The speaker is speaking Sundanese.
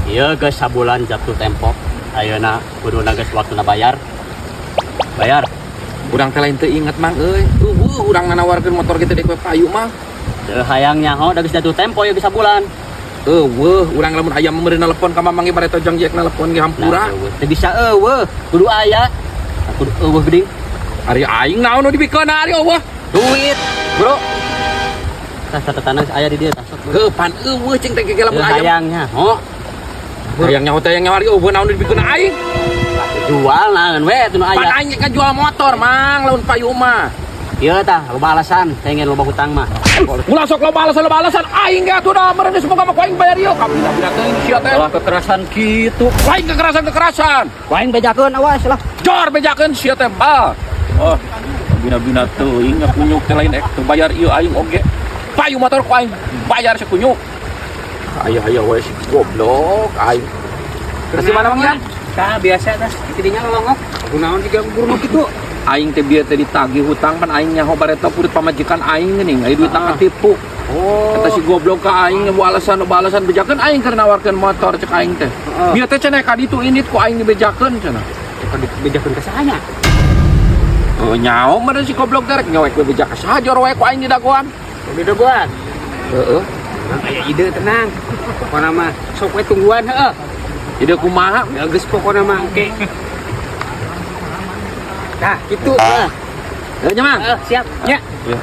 Ieu geus sabulan jatuh tempo. Ayeuna kuduna geus waktuna bayar. Bayar. Urang teh lain teu inget, Mang, euy. Euweuh urang nanawarkeun motor kitu dek we payu mah. Teu hayang nyaho da geus jatuh tempo ya geus sabulan. Euweuh, urang lamun aya mah meureun nelpon ka Mamang ge, bareto jang jek nelpon ge hampura. Nah, euweuh. Teu bisa euweuh, kudu aya. Kudu euweuh geuning. Ari aing naon nu dibikeun ari euweuh? Duit, Bro. Tah, catetanna aya di dieu tah, sok. Heuh, pan euweuh cing teh ge lamun Teu aya. hayang nyaho. Hayang nyaho teh hayang nyaho, ari euweuh naon nu dibikeun aing? Jual naon we atuh nu Pan aya. aing kan jual motor, Mang, lamun payu mah. Ieu tah loba alasan, pengen loba hutang mah. Ulah sok loba alasan, loba alasan aing ge atuh da meureun semoga mah ku aing bayar ieu. Kabina-bina teuing sia teh. Ulah kekerasan kitu. Lain kekerasan kekerasan. Lain bejakeun, awas lah. Jor bejakeun sia teh bal. Oh, bina-bina teuing kunyuk teh lain ek teu bayar ieu aing oge. Payu motor ku aing bayar sekunyuk. Aya aya we si goblok aing. Kasih mana, Mang Yan? Tah, biasa tah, tidinya lolongok. Kunaon siga gurung kitu? Aing teh bieu teh ditagih hutang, pan aing nyaho bareto kudu pamajikan aing geuning aya duit katipu. Oh. Kata si goblok ka aing alasan alasan, bejakeun aing keur nawarkeun motor cek aing teh. Heeh. Bieu teh cenah ka ditu indit ku aing dibejakeun cenah. Bejakeun ka saha? Oh, nyaho meureun si goblok teh rek nyowek we beja ka saha jor we ku aing didagoan. Didagoan. Heeh. Aya ide, tenang. Pokona mah sok we tungguan heeh. Ide kumaha? Ya geus, pokona mah engke. Tah, kitu. Heuh nya, Mang. Heeh, siap. Nya. Ya.